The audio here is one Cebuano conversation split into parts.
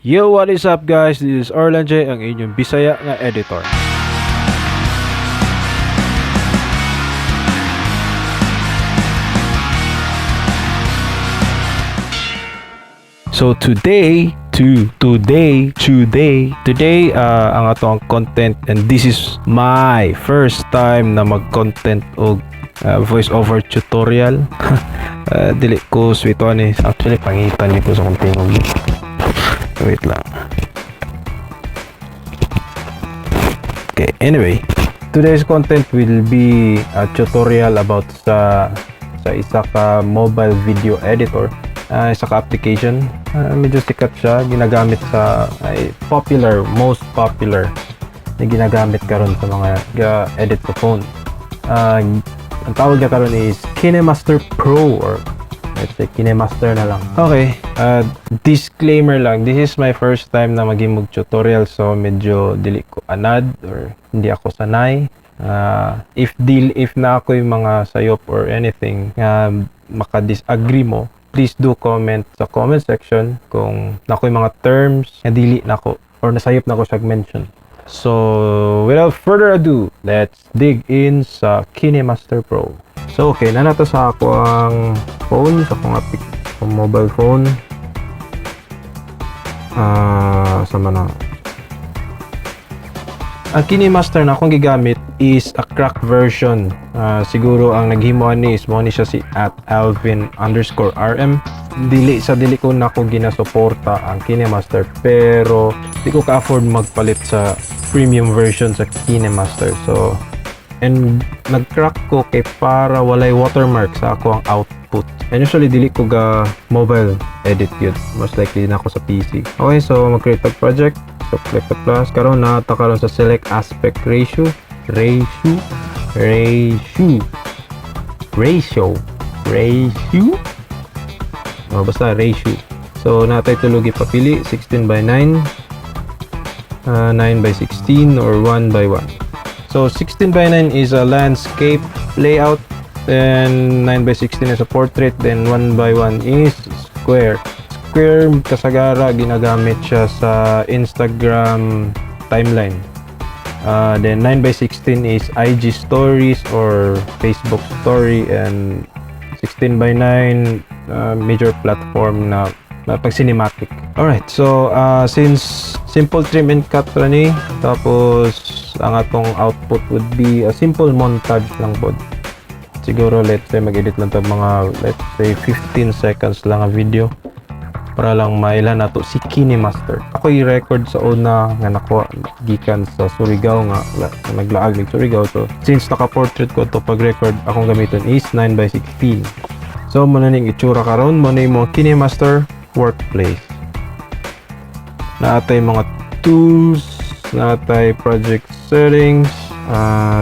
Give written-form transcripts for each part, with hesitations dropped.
Yo, what is up, guys? This is Orlan J, ang inyong Bisaya nga editor. So today, to today, today, today, ang atong content, and this is my first time na mag-content og voice over tutorial. Dili ko sweet one eh. Actually, pangitan ni ko sa kong tingog. Wait lang. Okay, anyway, today's content will be a tutorial about sa isa ka mobile video editor, isa ka application. Medyo sikat siya, ginagamit sa ay, popular, most popular na ginagamit karon sa mga ga-edit sa phone. Ang tawag niya karon is KineMaster Pro or let's say KineMaster na lang. Okay, disclaimer lang, this is my first time na maging tutorial, so medyo dili ko anad or hindi ako sanay. If na ako yung mga sayop or anything nga maka-disagree mo, please do comment sa comment section kung na yung mga terms nga dili nako or nasayop na ko siya mention. So, without further ado, let's dig in sa KineMaster Pro. So, okay, na nato sa ako ang phone, sa akong akong mobile phone. Ah, sa mana. Ang KineMaster na akong gigamit is a crack version. Siguro ang naghimo ani is mo ni siya si @Alvin_RM. Dili sa dili ko nako ginasuporta ang KineMaster, pero di ko ka-afford magpalit sa premium version sa KineMaster. So and nag-crack ko kay para walay watermark sa ako ang output. And usually dili ko ga mobile edit yun. Most likely na ako sa PC. Okay, so mag-create og project. So click the plus. Karon na ta karon sa select aspect ratio. Ratio. Ratio. Ratio. Ratio. Oh, basta ratio. So natay tulog ipapili 16 by 9, 9 by 16 or 1 by 1. So 16 by 9 is a landscape layout, then 9 by 16 is a portrait, then 1 by 1 is square. Square kasagara ginagamit siya sa Instagram timeline. Then 9 by 16 is IG stories or Facebook story, and 16 by 9 major platform na pag cinematic. Alright, so since simple trim and cut ra ni, tapos ang atong output would be a simple montage lang pod. Siguro let's say mag-edit lang ta mga, let's say, 15 seconds lang ang video para lang maila nato si KineMaster. Ako i-record sa una nga nakuha gikan sa Surigao nga naglaag mig Surigao. So since naka-portrait ko to pag-record, akong gamiton is 9 by 16. So mo na ning itsura karon, mo na imong KineMaster workplace. Naatay mga tools, naatay project settings.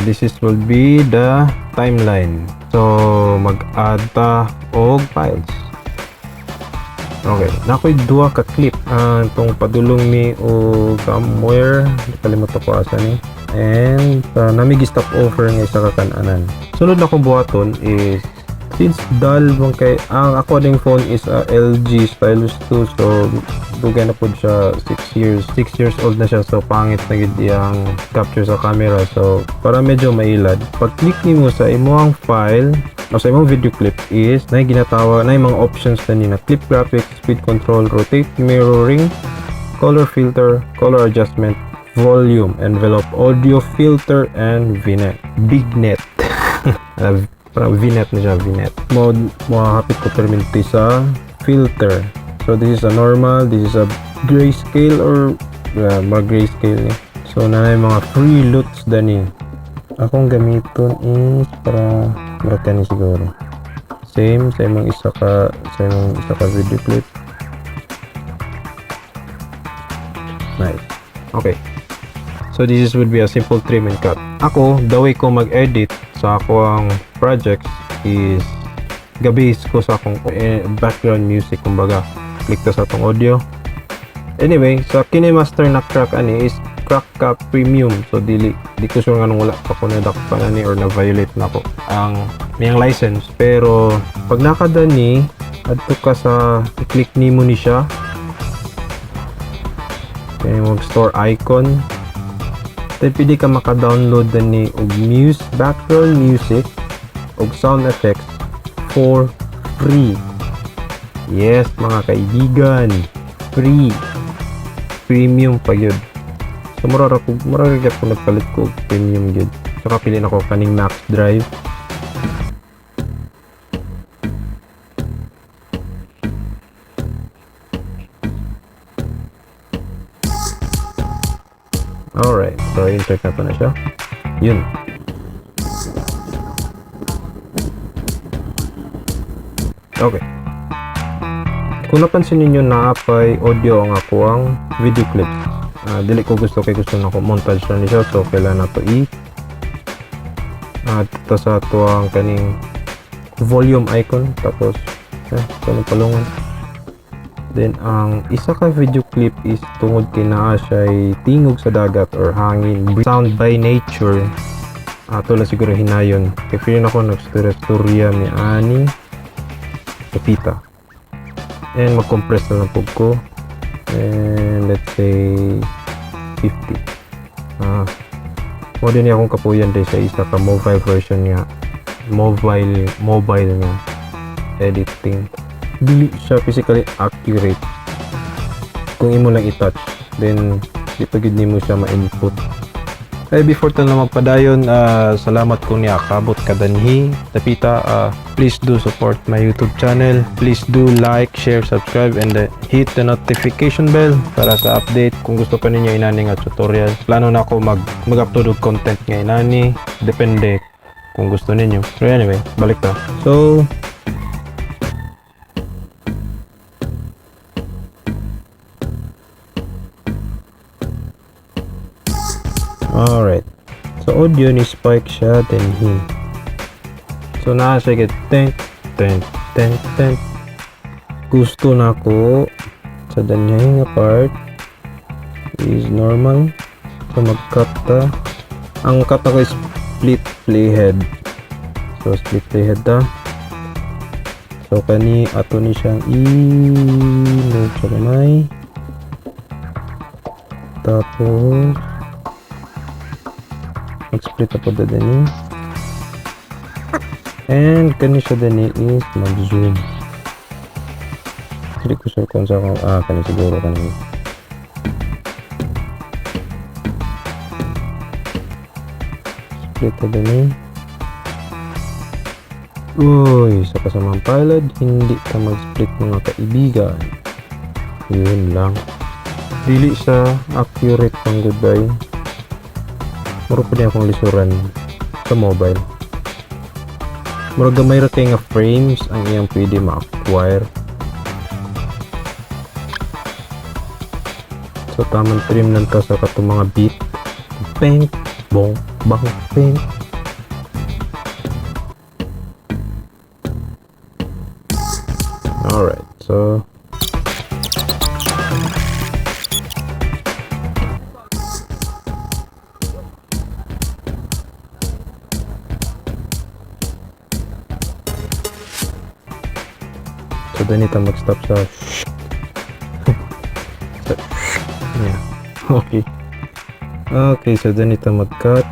This is will be the timeline. So mag-add ta og files. Okay, nakoy duha ka clip. Itong padulong ni o somewhere, kalimot ko asa ni. And nami gi-stop over nga isa ka kananan. Sunod na akong buhaton is, since dull man kay ang ako ding phone is a LG Stylus 2, so dugay na pud siya, 6 years, 6 years old na siya, so pangit na gid iyang capture sa camera. So para medyo mailad, pag click nimo sa imong file o sa imong video clip is na ginatawa na mga options na ni na clip graphics, speed control, rotate, mirroring, color filter, color adjustment, volume, envelope, audio filter, and vignette. Vignette. Parang vignette na siya, vignette. Mo hapit ko perminti sa filter. So this is a normal, this is a grayscale or mga grayscale ni. So na mga free LUTs dani. Akong gamiton is para murag kani siguro. Same sa imong isa ka video clip. Nice. Okay. So this is would be a simple trim and cut. Ako, the way ko mag-edit sa ako ang projects is gabis ko sa akong background music kumbaga. Click ta sa atong audio. Anyway, sa KineMaster na crack ani is crack ka premium. So dili di ko sure nganong wala pa ko nadakpan ani or na violate na ko ang iyang license, pero pag nakadani Adto ka sa, i-click nimo ni siya. Okay, mag store icon. Then pwede ka maka-download ni og muse background music og sound effects for free. Yes, mga kaibigan, free. Premium pa gyud. So mura ra gyud ko nagpalit ko og premium gyud. So kapili nako kaning Max Drive. Alright, so insert na to na siya. Yun. Okay. Kung napansin ninyo, naa pay audio ang akoang video clips. Dili ko gusto kay gusto nako montage na ni siya, so kailangan nato i at ito sa atuang kaning volume icon, tapos kanang palungan. Then ang isa ka video clip is tungod kay naa siya tingog sa dagat or hangin, sound by nature. Ato lang siguro hinayon kay feeling ako nagstorya-storya ni ani Kapita. And mag-compress na lang pud ko. And let's say 50. Mo din akong kapuyan din sa isa ka mobile version nga, mobile nga editing. Dili siya physically accurate kung imo lang i-touch, then di pa gyud nimo siya ma-input. Eh, before ta na magpadayon, salamat kung niakabot ka danhi. Dapita, please do support my YouTube channel. Please do like, share, subscribe, and hit the notification bell para sa update. Kung gusto pa ninyo inani nga tutorial, plano na ako mag-upload og content nga inani. Depende kung gusto ninyo. So anyway, balik ta. So, alright. So audio ni spike siya then he. So naa siya get ten ten ten ten. Gusto na ko sa danhi nga part is normal. So mag-cut ta. Ang cut ako is split playhead. So split playhead ta. So kani ato ni siyang i-move sa gamay. Tapos mag-split ako da dani. And kani siya dani is mag-zoom. Hindi ko sure kung sa akong, kani siguro kani. Split na dani. Uy, sa kasamang palad, hindi ka mag-split, mga kaibigan. Yun lang. Dili siya accurate pang goodbye. Mura pa din akong lisuran sa mobile. Murag gamay ra kay nga frames ang iyang pwede ma-acquire. So tamang trim lang ta sa katong mga beat. Peng, bong, bang, peng. Alright, so So, dito mag-stop sa yeah. Okay. Okay, so dito mag-cut.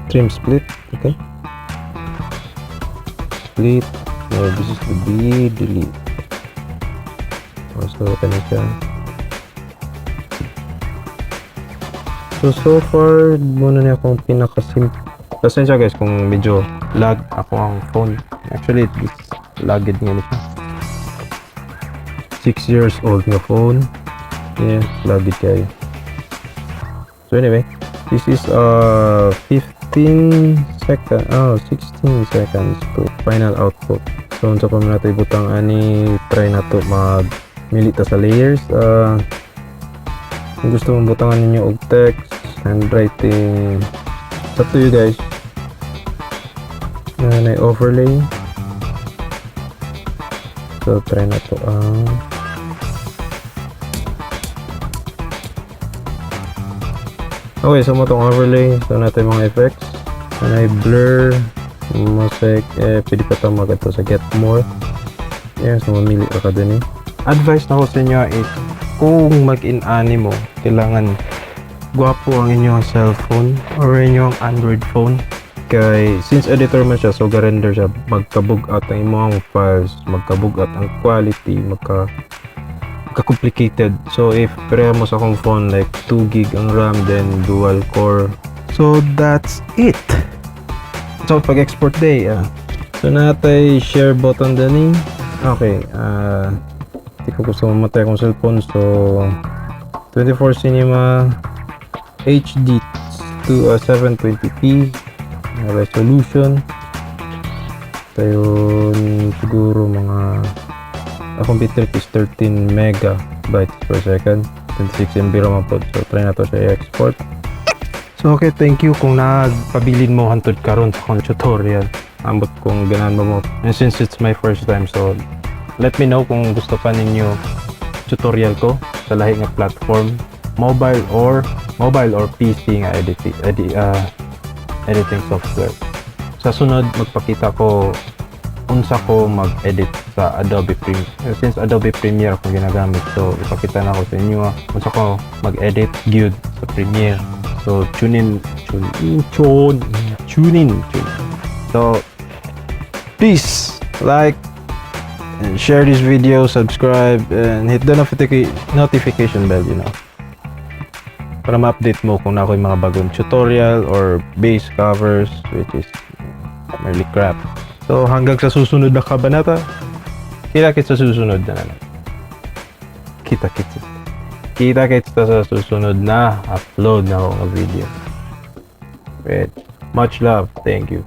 Trim split. Okay. Split. No, this is the B. Delete. Oh, so, kani siya. So, so far, muna niya akong pinakasim. Pasensya guys kung medyo lag ako ang phone. Actually, it's lagged nga ni siya. 6 years old nga phone. Yeah, lagged kayo. So anyway, this is 15 second, oh, 16 seconds to final output. So unsa pa man nato ibutang ani, try na to mag mili ta sa layers. Kung gusto mong butangan ninyo og text, handwriting, it's up to you guys. Na overlay. So try na to ang okay, so mo tong overlay. So natin mga effects. Anay blur, Music, eh, pwede pa ito mag sa get more. Yes, so mamili ka dun eh. Advice nako sa inyo is kung mag-in-ani mo, kailangan gwapo ang inyong cellphone or inyong Android phone. Kay since editor man siya, so ga-render siya, magkabug-at ang imong files, magkabug-at ang quality, magka-complicated. So if pareha mo sa akong phone, like 2 gig ang RAM, then dual core. So that's it. So pag-export day, ah. So naa tay share button dani. Okay, ah, di ko gusto mamatay akong cellphone, so 24 cinema HD to 720p resolution. Tayon siguro mga akong bitrate is 13 megabytes per second, 26 MB ra man pod, so try nato siya i-export. So okay, thank you kung nagpabilin mo hantod karon sa akong tutorial. Ambot kung ganahan ba mo, and since it's my first time, so let me know kung gusto pa ninyo tutorial ko sa lahi nga platform, mobile or PC nga editing software. Sa sunod, magpakita ko unsa ko mag-edit sa Adobe Premiere. Since Adobe Premiere akong ginagamit, so ipakita nako sa inyo unsa ko mag-edit gyud sa Premiere. So tune in, tune in, tune, tune in, tune. So please like and share this video, subscribe, and hit the notification bell para ma-update mo kung naa ko'y mga bagong tutorial or bass covers, which is merely crap. So hanggang sa susunod na kabanata, kita-kits sa susunod na naman. Kita-kits. Kita-kits ta sa susunod na upload nako nga video. Right. Much love. Thank you.